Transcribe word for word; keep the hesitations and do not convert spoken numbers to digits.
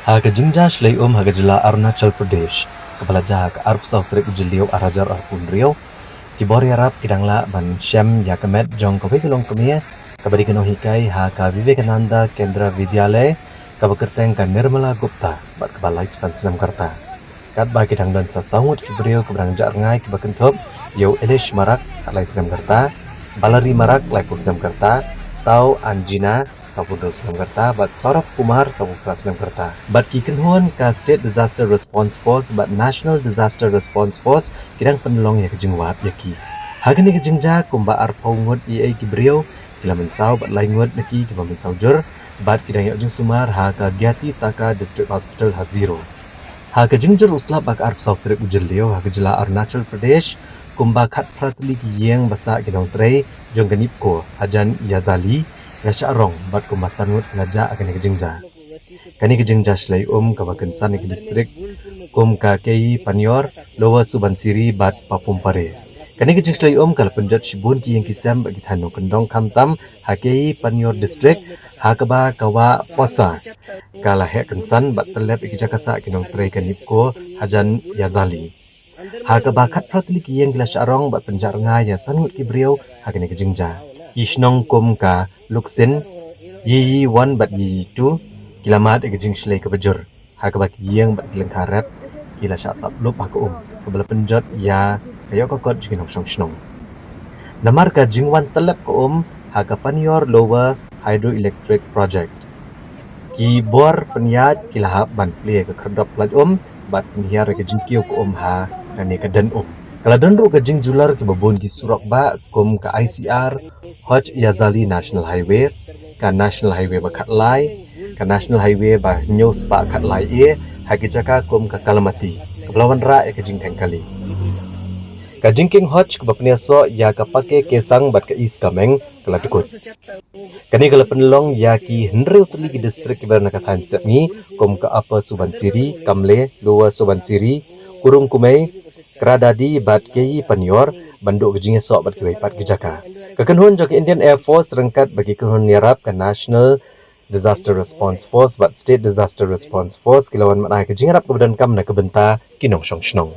Ha ka jingjia shlei um ha ka jylla Arunachal Pradesh, kaba la jia ha ka arphew saw tarik u Jylliew ar hajar arphew hynriew, ki bor ïarap ki dang lah ban shem ïa ka met jong kawei ka longkmie kaba dei ka nonghikai ha ka Vivekananda Kendra Vidyalaya, kaba kyrteng ka Nirmala Gupta, bad kaba laiphew san snem ka rta. Katba ki dang don sa saw ngut ki briew kiba dang jah rngai kiba kynthup ïa u Elish Marak, khatlai snem ka rta, Balari Marak, laiphew snem ka rta, Tau Anjina, sawphew hynriew snem ka rta, bad Saurav Kumar, sawphew phra snem ka rta. Bad ki kynhun ka State Disaster Response Force bad National Disaster Response Force ki dang pynlong ïa ka jingwad ïa ki. Ha kane ka jingjia kumba arphew ngut ïa ki briew ki la mynsaw bad lai ngut na ki kiba mynsaw jur, bad ki dang ïoh jingsumar ha ka Gyati Taka District Hospital ha Ziro. Ha ka jingjur u slap ha ka arphew saw tarik u Jylliew ha ka jylla Arunachal Pradesh, kumba khatphra tylli ki ïing ba sah ki nongtrei jong ka NEEPCO hajan Yazali la shah rong, bad kumba san ngut la jah ha kane ka jingjia. Kane ka jingjia shlei um kaba kynsan ïa ki distrik kum ka Keyi Panyor, Lower Subansiri bad Papum Pare. Kane ka jingshlei um ka la pynjot shibun ki ïing ki sem bad ki thaiñ nongkyndong, khamtam ha Keyi Panyor District, ha kaba ka wah Posa ka la heh kynsan bad tyllep ïa ki jaka sah ki nongtrei ka NEEPCO hajan Yazali. Ha kaba khatphra tylli ki ïing ki la shah rong bad pynjah rngai ïa san ngut ki briew ha kane ka jingjia. Ki shnong kum ka Luksin, Yiyi One bad Yiyi Two ki la mad ïa ka jingshlei kaba jur, ha kaba ki ïing bad ki lyngkha rep ki la shah tap lup ha ka um, kaba la pynjot ïa ka ïoh ka kot jong ki nongshong shnong. Namar ka jingwan tyllep ka um ha ka Panyor Lower Hydroelectric Project, ki bor pynïaid ki la hap ban plie ka khyrdop pyllait um bad pynhiar ïa ka jingkiew ka um ha kane ka den um. Ka la don ruh ka jingjulor kiba bun ki surok bah kum ka I C R Hoj Yazali National Highway, ka National Highway ba khatlai, ka National Highway ba hynñiew spah khatlai A, ha ki jaka kum ka Kalamati, kaba la wanrah ïa ka jingtheng kali. Ka jingkieng Hoj kaba pynïasoh ïa ka Pakke Kessang bad ka East Kameng ka la dkut. Kane ka la pynlong ïa ki hynriew tylli ki distrik kiba na ka thaiñ Sepngi, kum ka Upper Subansiri, Kamle, Lower Subansiri, Kurung Kumey, Kra Daadi bad Keyi Panyor, ban duh ka jingïasoh bad kiwei pat ki jaka. Ka kynhun jong ka Indian Air Force ryngkat bad ki kynhun ïarap ka National Disaster Response Force bad State Disaster Response Force ki la wan mad ai ka jingïarap kaba donkam na ka bynta ki nongshong shnong.